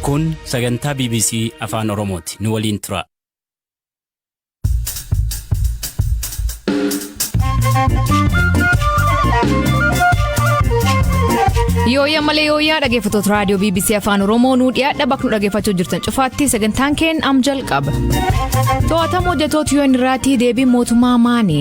Kun sagantaa BBC Afaan Oromooti. Nu waliin tura. Yooyyaa malee yooyyaa dhaggeeffattoota raadiyoo BBC Afaan Oromoo nuu dhiyaadha bakka nu dhaggeeffachuu jirtan cufaatti sagantaan keen am jalqaba. To'atama hojjettoota UN irraatii deebiin mootummaa maani?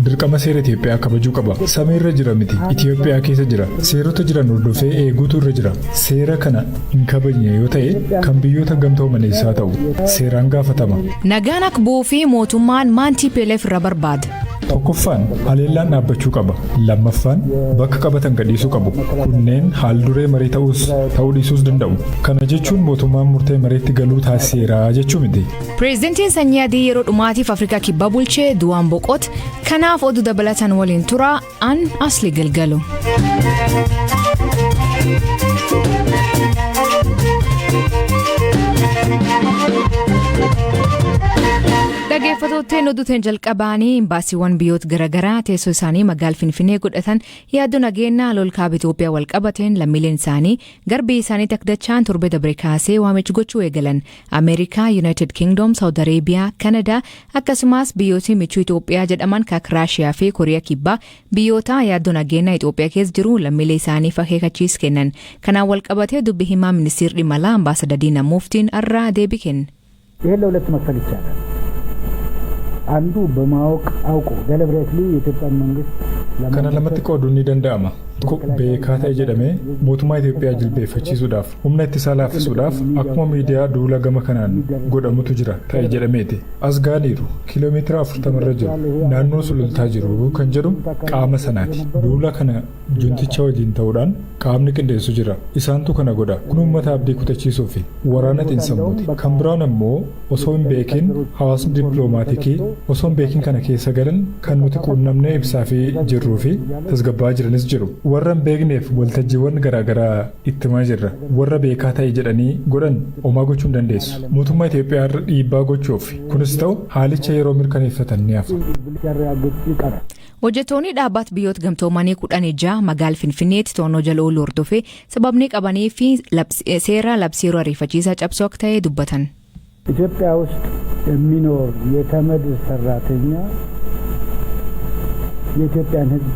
Dirqama seera Itoophiyaa kabajuu qaba. Samiirra jira miti. Itoophiyaa keessa jira. Seerota jiran hordofee eeguutu irra jira. Seera kana hin kabajne yoo ta'e kan biyyoota gamtoomaniis haa ta'u seeraan gaafatama. Nagaan akka bu'uu fi mootummaan maan TPLF irra barbaada? Tokkoffaan haleellaan dhaabbachuu qaba. Lammaffaan bakka qabatan gadhiisuu qabu. Kunneen haal duree marii ta'uus ta'uu dhiisuus danda'u. Kana jechuun mootummaan murtee mariitti galuu taasiseera jechuu miti. Pireezidantiin sanyii adii yeroo dhumaatiif Afrikaa kibbaa bulchee du'aan boqote. Kanaaf oduu dabalatan waliin tura an asli galgalu. Dhaggeeffattootni oduutiin jalqabaanii imbaasiiwwan biyyoota garaagaraa teessoo isaanii magaala Finfinnee godhatan yaaddoo nageenyaa lola kaaba Itoophiyaa wal qabateen lammiileen isaanii gara biyya isaaniitti akka dachaan torbee dabre kaasee waamicha gochuu eegalan. Ameerikaa, Yuunaayitid Kingdom, Saawud Areebiyaa, Kanadaa akkasumas biyyootni michuu Itoophiyaa jedhaman kan Raashiyaa fi Kooriyaa Kibbaa biyyoota yaaddoo nageenyaa Itoophiyaa keessa jiru lammiilee isaaniif akeekkachiisa kennan. Kanaan wal qabatee dubbi himaa ministeerri dhimma alaa Ambaasadar Diinaa Muftiin har'a deebii kenne. ይህን ለሁለት መክፈል ይቻላል። አንዱ በማወቅ አውቆ ደሊበሬትሊ የኢትዮጵያን መንግስት Kana lamatti qooduun ni danda'ama. Tokko beekaa ta'e jedhamee mootummaa Itoophiyaa jilbeeffachiisuudhaaf humna ittisaa laaffisuudhaaf akkuma miidiyaa duula gama kanaan godhamutu jira ta'e jedhameeti. As gaaniiru kiiloomeetira 40 irra jiru naannoo sulultaa jiru kan jedhu qaama sanaati. Duula kana junticha wajjin ta'uudhaan qaamni qindeessu jira. Isaantu kana godha. Kun uummata abdii kutachiisuu fi waraana xiinsammuuti. Kan biraan ammoo osoo hin beekin hawaasni dippiloomaatiikii osoo hin beekin kana keessa galan kan nuti quunnamnee ibsaa fi jirruu fi tasgabbaa'aa jiranis jiru. Warra hin beekneef waltajjiiwwan garaagaraa itti himaa jirra. Warra beekaa ta'e jedhanii godhan homaa gochuu hin dandeessu. Mootummaa Itoophiyaa irra dhiibbaa gochuuf kunis ta'u haalicha yeroo mirkaneeffatan ni hafa. ሲያረጋግጥ ይቀራል። Hojjettoonni dhaabbata biyyoota gamtoomanii 16 magaala Finfinneetti to'annoo jala ooluu hordofee sababni qabanii fi seera labsii yeroo ariifachiisaa cabsuu akka ta'e dubbatan. ኢትዮጵያ ውስጥ የሚኖር የተመድ ሰራተኛ የኢትዮጵያን ሕዝብ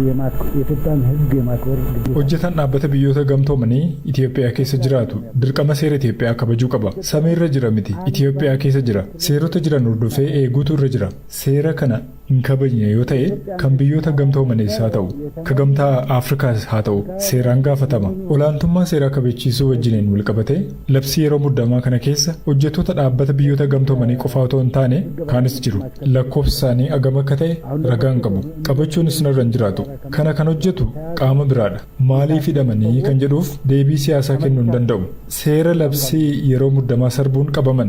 የኢትዮጵያን ሕግ የማክበር ግዴታ Hojjetaan dhaabbata biyyoota gamtoomanii Itoophiyaa keessa jiraatu dirqama seera Itoophiyaa kabajuu qaba. Samiirra jira miti. Itoophiyaa keessa jira. Seerota jiran hordofee eeguutu irra jira. Seera kana hin kabajne yoo ta'e kan biyyoota gamtoomaniis haa ta'u kan gamtaa Afrikaas haa ta'u seeraan gaafatama. Olaantummaa seeraa kabachiisuu wajjiniin wal qabatee labsii yeroo muddamaa kana keessa hojjettoota dhaabbata biyyoota gamtoomanii qofa otoo hin taane kaanis jiru. Lakkoofsi isaanii hagam akka ta'e ragaa hin qabu. Qabachuunis narra hin jiraatu. Kana kan hojjetu qaama biraadha. Maaliif hidhamanii kan jedhuuf deebii siyaasaa kennuu hin danda'u. Seera labsii yeroo muddamaa sarbuun qabaman.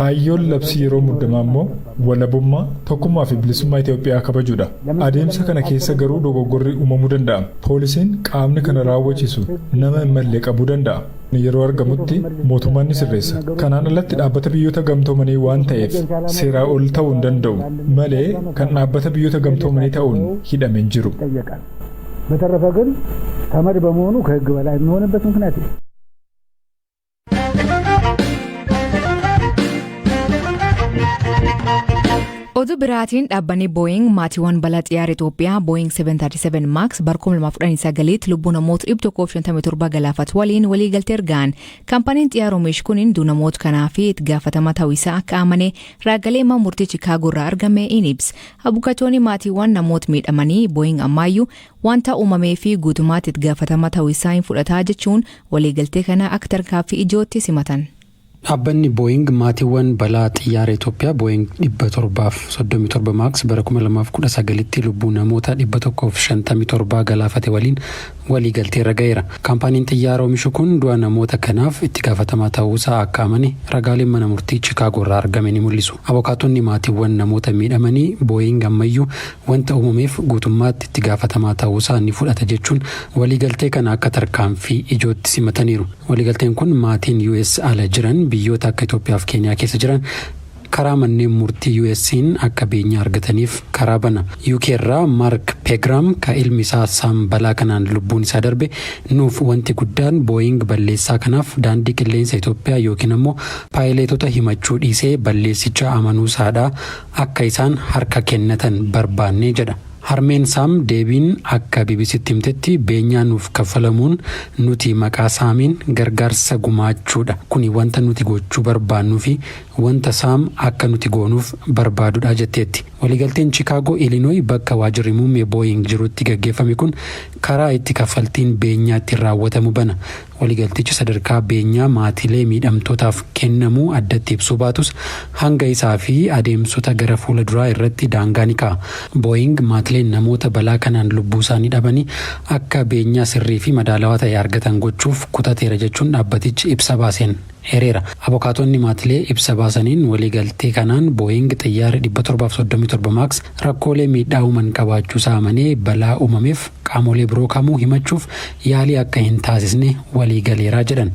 Kaayyoon labsii yeroo muddamaa immoo walabummaa, tokkummaa fi bilisummaa Itoophiyaa kabajuudha. Adeemsa kana keessa garuu dogoggorri uumamuu danda'a. Poolisiin qaamni kana raawwachiisu nama hin malle qabuu danda'a. Yeroo argamutti mootummaan ni sirreessa. Kanaan alatti dhaabbata biyyoota gamtoomanii waan ta'eef seeraa ol ta'uu hin danda'u malee kan dhaabbata biyyoota gamtoomanii ta'uun hidhame hin jiru. ይጠየቃል። በተረፈ ግን ተመድ በመሆኑ ከሕግ በላይ የሚሆንበት ምክንያት የለም። Oduu biraatiin dhaabbanni Booying maatiiwwan balaa xiyyaara Itoophiyaa Booying 737 Max bara 2019 lubbuu namoota 157 galaafatu waliin waliigaltee ergaan kaampaniin xiyyaara oomishu kun du'a namoota kanaa fi itti gaafatama ta'uu isaa akka amane raagalee mana murtii Chicaagoo irraa argame in ibsa. Abukaatoonni maatiiwwan namoota miidhamanii Booying ammaayyuu wanta uumamee fi guutummaatti itti gaafatama ta'uu isaa hin fudhataa jechuun waliigaltee kana akka tarkaanfii ijootti simatan. Dhaabbanni Booying maatiiwwan balaa xiyyaara Itoophiyaa Booying 737 Max bara 2019tti lubbuu namoota 157 galaafate waliin waliigaltee irra ga'eera. Kaampaniin xiyyaara oomishu kun du'a namoota kanaaf itti gaafatamaa ta'uusaa akka amane ragaaleen mana murtii Chicaagoo irraa argame ni mul'isu. Abokaatonni maatiiwwan namoota miidhamanii Booying ammayyuu wanta uumameef guutummaatti itti gaafatamaa ta'uusaa ni fudhata jechuun waliigaltee kana akka tarkaanfii ijootti simataniiru. Waliigalteen kun maatiin US ala jiran biyyoota akka Itoophiyaa fi Keeniyaa keessa jiran Karaa manneen murtii US'n akka beenyaa argataniif karaa bana. UK irraa Mark Pegram, ka ilmi isaa Saam balaa kanaan lubbuun isaa darbe, nuuf wanti guddaan Booying balleessaa kanaaf Daandii Qilleensa Itoophiyaa yookiin ammoo paayileetota himachuu dhiisee balleessicha amanuu isaadha, akka isaan harka kennatan barbaanne jedha. Harmeen Saam deebiin akka BBCtti himtetti, beenyaa nuuf kaffalamuun nuti maqaa Saamiin gargaarsa gumaachuudha. Kuni wanta nuti gochuu barbaannuu fi wanta Saam akka nuti goonuuf barbaadudha jetteetti. Waliigalteen Chikaagoo, Ilinooy, bakka waajirri muummee Booying jirutti gaggeeffame kun karaa itti kaffaltiin beenyaa ittiin raawwatamu bana. Waliigaltichi sadarkaa beenyaa maatiilee miidhamtootaaf kennamuu addatti ibsuu baatus, hanga isaa fi adeemsota gara fuula duraa irratti daangaa ni kaa'a. Booying maatileen namoota balaa kanaan lubbuu isaanii dhabanii akka beenyaa sirrii fi madaalawaa ta'e argatan gochuuf kutateera jechuun dhaabbatichi ibsa baaseen hereera. Abokaatonni maatilee ibsa baasaniin, waliigaltee kanaan Booying xiyyaarri 737 Max rakkoolee miidhaa uuman qabaachuu isaa amanee balaa uumameef qaamolee biroo kamuu himachuuf yaalii akka hin taasisne waliigaleeraa jedhan.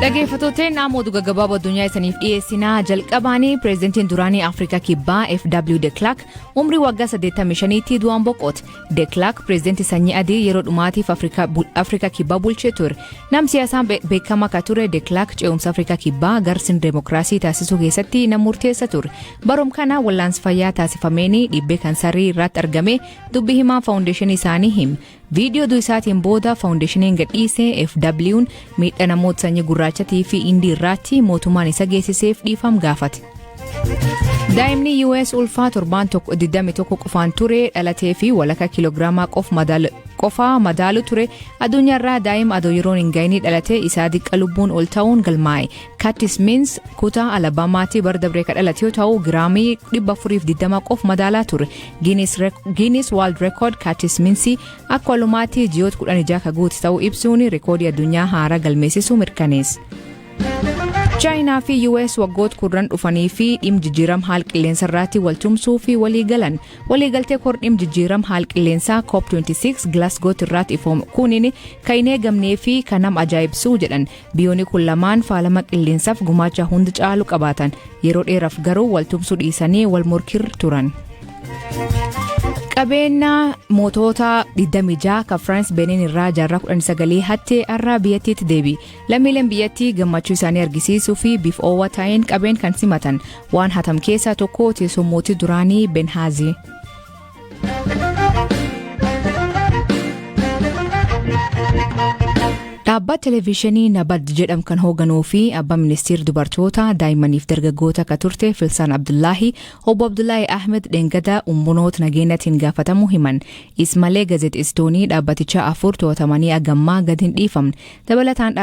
Dhaggeeffattooteen, amma oduu gaggabaaboo addunyaa isaniif dhiyeessinaa. Jalqabaanii, pireezidantiin duraanii Afrikaa Kibbaa FW de Klerk umrii waggaa 85tti du'aan boqote. De Klerk pireezidantii sanyii adii yeroo dhumaatiif Afrikaa Kibbaa bulchee ture. Nam siyaasaan beekamaa akka ture de Klerk ce'umsa Afrikaa Kibbaa gara sirna deemokiraasii taasisuu keessatti nama murteessa ture. Baroom kana wallaansa fayyaa taasifameen dhiibbee kansarii irratti argame dubbii himaa faawundeeshinii isaanii hime. Viidiyoo du'a isaatiin booda faawundeeshiniin gadhiise, FW'n miidhaa namoota sanyii gurraachatii fi Indii irratti mootummaan isa geessiseef dhiifam gaafate. Daa'imni US ulfaa torbaan 21 qofaan ture dhalatee fi walakkaa kiiloogiraamaa qofaa madaalu ture addunyaarraa daa'ima adoo yeroon hin gahini dhalate isaa diqqa lubbuun ol ta'uun galmaa'e. Curtis Means kutaa Alabamaatti bara dabree kan dhalate yoo ta'u, giraamii 420 qof madaalaa ture. Guinness World Record Curtis Means akka walumaatti ji'oota 16 ka guute ta'uu ibsuun rikoodii addunyaa haaraa galmeessisuu mirkaneesse. Chaayinaa fi US waggoota 10 dhufanii fi dhimma jijjiirama haala qilleensa irratti waltumsuu fi walii galan. Waliigaltee kor dhimma jijjiirama haala qilleensaa COP26 Glasgow irratti ifoome kuniin kan hin eegamnee fi kan nama ajaa'ibsuu jedhan. Biyyoonni kun lamaan faalama qilleensaaf gumaacha hundi caalu qabaatan, yeroo dheeraaf garuu waltumsuu dhiisanii wal morkir turan. Qabeenya mootota 26 kan Firaans Benin irraa jaarraa 19 hattee har'a biyyattiitti deebi. Lammiileen biyyattii gammachuu isaanii argisiisuu fi bifa oowwaa ta'een qabeen kan simatan. Waan hatam keessaa tokko teessoo mootii duraanii Benhaazi. Dhaabbata televezyiinii Nabad jedhamu kan hoogganuu fi abbaa ministeera dubartoota, daa'immaniif dargaggoota akka turte Filsaan Abdullaahi, obbo Abdullaahi Ahmed, dhengada humnoota nageenyatiin gaafatamuu himan. Ismalee gaazexeessitoonni dhaabbatichaa afur to'atamanii agammaa gad hin dhiifamne. Dabalataan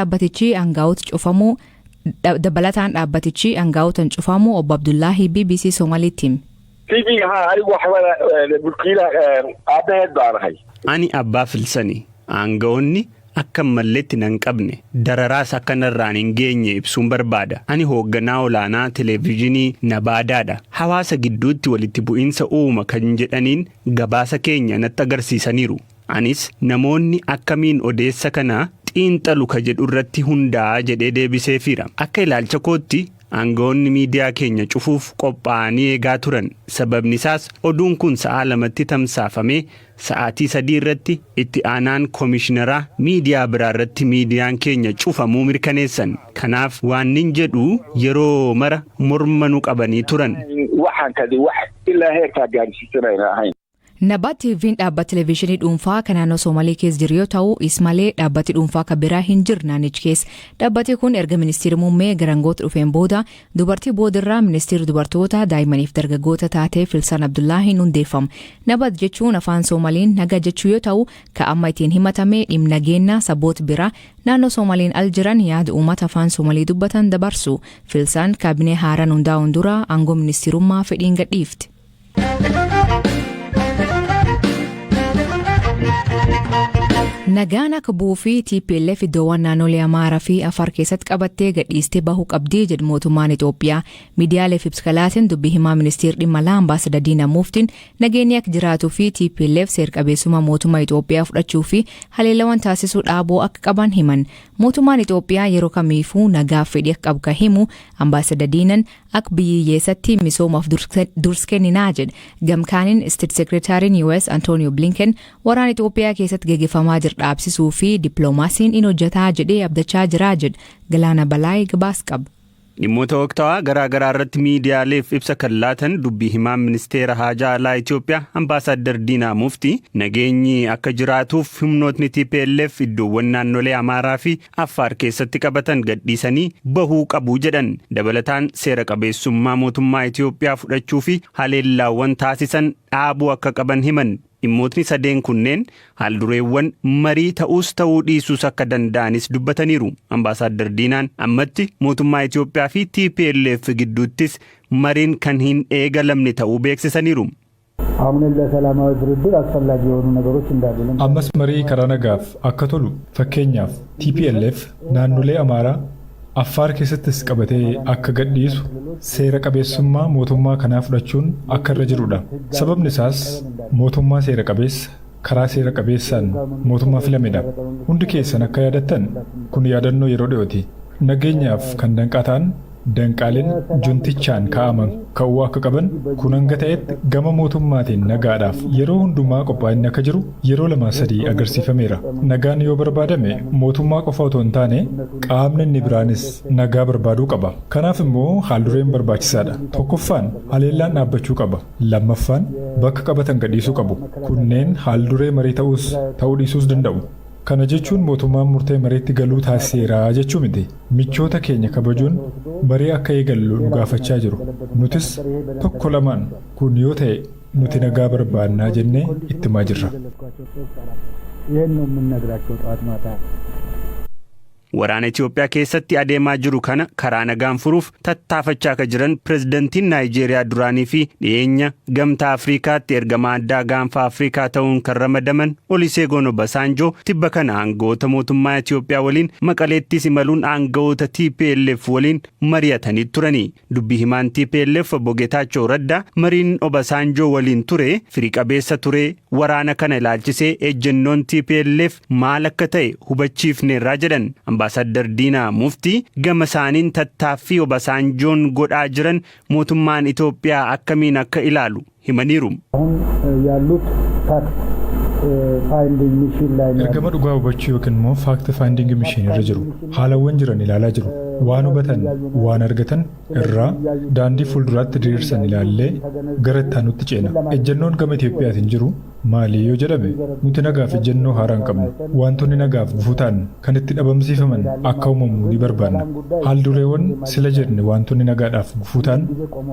dhaabbatichi aangaa'otaan cufamuu obbo Abdullaahi BBC Somaaliitti hime. TV haa, anigu waxa mulkiila aabbaheed baan ahay. Ani abbaa Filsani. Aanga'oonni akka malleetti nan qabne, dararaas akka narraan hin geenye ibsuun barbaada. Ani hoogganaa olaanaa televezyiinii Nabaadaadha. Hawaasa gidduutti walitti bu'iinsa uuma kan jedhaniin gabaasa keenya natti agarsiisaniiru. Anis namoonni akkamiin odeessa kana xiinxalu ka jedhu irratti hundaa'a jedhee deebiseefiira. Akka ilaalcha kootti aangawoonni miidiyaa keenya cufuuf qophaa'anii eegaa turan. Sababni isaas oduun kun sa'aa 2tti tamsaafamee sa'aatii 3 irratti itti aanaan koomishineraa miidiyaa biraa irratti miidiyaan keenya cufamuu mirkaneessan. Kanaaf waan nin jedhu, yeroo mara morma nu qabanii turan. Waxaan kadi wax ilaa heerkaa gaarsiisanayna ahayn. Nabaad TV'n dhaabbata televezyiinii dhuunfaa kan naannoo Soomalii keessa jiru yoo ta'u, ismalee dhaabbati dhuunfaa kan biraa hin jiru naannichi keessa. Dhaabbati kun erga ministeerri muummee gara aangootti dhufeen booda dubartii boodirraa ministeerri dubartoota, daa'immaniif dargaggoota taatee Filsaan Abdullaahiin hundeeffama. Nabad jechuun afaan Soomaliin naga jechuu yoo ta'u, ka amma ittiin himatame dhimma nageenya saboota biraa naannoo Soomaliin al jiran yaada uummata afaan Soomalii dubbatan dabarsu. Filsaan kaabinee haaraan hundaa'uun dura aangoo ministeerummaa fedhiin gadhiifte. Nagaan akka bu'uu fi TPLF iddoowwan naannolee Amaaraa fi Afar keessatti qabattee gadhiistee bahuu qabdii jedhu mootummaan Itoophiyaa. Miidiyaaleef ibsa laateen dubbii himaa ministeerri dhimma alaa Ambaasadar Diinaa Muftiin nageenyi akka jiraatuu fi TPLF seer-qabeessummaa mootummaa Itoophiyaa fudhachuu fi haleellawwan taasisuu dhaabuu akka qaban himan. Mootummaan Itoophiyaa yeroo kamiifuu nagaaf fedhii akka qabu kan himu Ambaasadar Diinan akka biyyeessatti misoomaaf dursi kenninaa jedhe. Gamkaaniin State Secretary US Antonio Blinken waraana Itoophiyaa keessatti gaggeeffamaa jiru dhaabsisuu fi dippiloomaasiin in hojjetaa jedhee abdachaa jira jedhe. Galaana Balaayii gabaas qaba. Dhimmoota waqtaawaa garaa garaa irratti miidiyaaleef ibsa kan laatan dubbii himaan ministeera haajaa alaa Itoophiyaa Ambaasaddar Diinaa Muftii nageenyi akka jiraatuuf humnootni TPLF iddoowwan naannolee Amaaraa fi Affaar keessatti qabatan gadhiisanii bahuu qabu jedhan. Dabalataan seera qabeessummaa mootummaa Itoophiyaa fudhachuu fi haleellaawwan taasisan dhaabuu akka qaban himan. Dhimmootni sadeen kunneen haaldureewwan marii ta'uus ta'uu dhiisuus akka danda'anis dubbataniiru. Ambaasaddar Diinaan ammatti mootummaa Itoophiyaa fi TPLF gidduuttis mariin kan hin eegalamne ta'uu beeksisaniiru. አሁንም ለሰላማዊ ድርድር አስፈላጊ የሆኑ ነገሮች እንዳሉ Ammas marii karaa nagaaf akka tolu, fakkeenyaaf TPLF naannolee Amaaraa, Affaar keessattis qabatee akka gadhiisu, seera qabeessummaa mootummaa kanaa fudhachuun akka irra jirudha. Sababni isaas mootummaa seera qabeessa, karaa seera qabeessaan mootummaa filamedha. Hundi keessan akka yaadattan kun yaadannoo yeroo dhiyooti. Nageenyaaf kan danqaa ta'an danqaaleen juntichaan kaa'aman ka'uu akka qaban, kun hanga ta'etti gama mootummaatiin nagaadhaaf yeroo hundumaa qophaa'inni akka jiru yeroo lama sadii agarsiifameera. Nagaan yoo barbaadame mootummaa qofa otoo hin taane qaamni inni biraanis nagaa barbaaduu qaba. Kanaaf immoo haaldureen barbaachisaadha. Tokkoffaan haleellaan dhaabbachuu qaba. Lammaffaan bakka qabatan gadhiisuu qabu. Kunneen haalduree marii ta'uus ta'uu dhiisuus danda'u. Kana jechuun mootummaan murtee mariitti galuu taasiseera jechuu miti. Michoota keenya kabajuun marii akka eegallu nu gaafachaa jiru. Nutis tokko lamaan kun yoo ta'e nuti nagaa barbaannaa jennee itti himaa jirra. ይህን ነው የምንነግራቸው ጠዋት ማታ። Waraana Itoophiyaa keessatti adeemaa jiru kana karaa nagaan furuuf tattaafachaa akka jiran pirezidantiin Naayijeeriyaa duraanii fi dhiyeenya Gamtaa Afriikaatti ergamaa addaa Gaanfa Afrikaa ta'uun kan ramadaman Oluseegun Obasanjoo tibba kana aangawoota mootummaa Itoophiyaa waliin Maqaleettis imaluun aangawoota TPLF waliin mari'atanii turani. Dubbii himaan TPLF obbo Geetaachoo Raddaa mariin Obasanjoo waliin ture firii qabeessa ture, waraana kana ilaalchisee ejjennoon TPLF maal akka ta'e hubachiifneerraa jedhan. Ambaasaddar Diinaa Muftii gama isaaniin tattaaffii Obasanjoon godhaa jiran mootummaan Itoophiyaa akkamiin akka ilaalu himaniiru. አሁን ያሉት fact finding mission ላይ ነው። Ergama dhugaa hubachuu yookiin immoo fact finding mission irra jiru. Haalawwan jiran ilaalaa jiru. Waan hubatan, waan argatan irraa daandii fuulduraatti diriirsan ilaallee gara itti aanutti ceena. Ejjennoon gama Itoophiyaatiin jiru maali yoo jedhame, nuti nagaaf ejjennoo haaraa hin qabnu. Wantoonni nagaaf gufuu ta'an kan itti dhabamsiifaman akka uumamu ni barbaanna. Haaldureewwan sila jenne wantoonni nagaadhaaf gufuu ta'an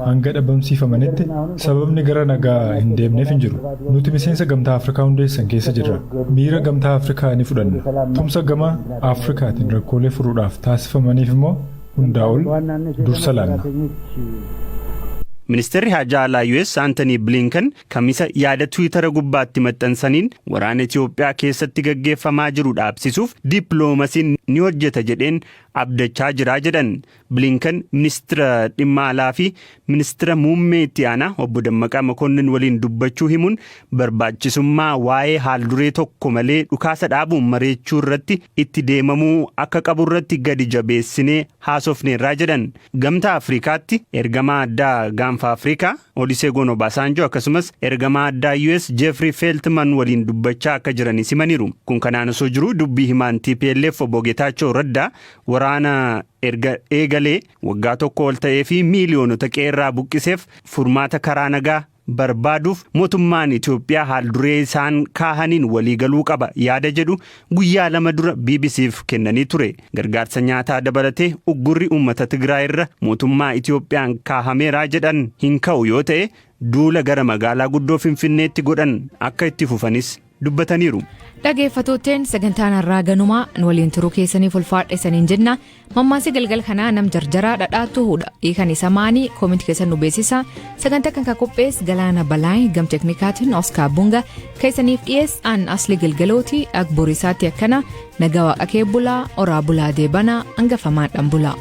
hanga dhabamsiifamanitti sababni gara nagaa hin deemneef hin jiru. Nuti miseensa Gamtaa Afrikaa hundeessan keessa jirra. Miira Gamtaa Afrikaa ni fudhanna. Tumsa gama Afrikaatiin rakkoolee furuudhaaf taasifamaniif immoo hundaa ol dursa laanna. Ministeerri Haajaa Alaa US Antony Blinken Kamisa yaada Tiwiitara gubbaatti maxxansaniin waraana Itoophiyaa keessatti gaggeeffamaa jiru dhaabsisuuf dippiloomaasiin ni hojjeta jedheen abdachaa jira jedhan. Blinken ministeera dhimma alaa fi ministeera muummee itti aanaa obbo Dammaqaa Makonnin waliin dubbachuu himuun barbaachisummaa waa'ee haalduree tokko malee dhukaasa dhaabuun mari'achuu irratti itti deemamuu akka qabu irratti gadi jabeessinee haasofneerraa jedhan. Gamtaa Afrikaatti ergamaa addaa Gaanfa Afrikaa Olusegun Obasanjo akkasumas ergamaa addaa US Jeffrey Feltman waliin dubbachaa akka jiranis himaniiru. Kun kanaan osoo jiru dubbii himaan TPLF obbo Geetaachoo Raddaa waraana erga eegalee waggaa 1 ol ta'ee fi miiliyoonota qeerraa buqqiseef furmaata karaa nagaa barbaaduuf mootummaan Itoophiyaa haalduree isaan kaahaniin waliigaluu qaba yaada jedhu guyyaa 2 dura BBCf kennanii ture. Gargaarsa nyaataa dabalatee uggurri uummata Tigraay irra mootummaa Itoophiyaan kaahameeraa jedhan hin ka'u yoo ta'e duula gara magaalaa guddoo Finfinneetti godhan akka itti fufanis Dubbataniiru. Dhageeffattootteen, sagantaan har'aa ganumaa. Nu waliin turuu keessaniif ulfaadha isaniin jenna. Mammaasii galgal kanaa "Nam jarjaraa dhadhaattu hudha" hiikan isa maanii? Koominti keessan nu beeksisa. Sagantaa kan qophees Galaana Balaay, gam teknikaatiin Oskaar Bunga, keessaniif dhiyees aan Asli Galgalooti. Ak borisaatti akkana nagaa waaqa kee bulaa, oraa bulaa, deebanaa hangafamaan dhan bulaa.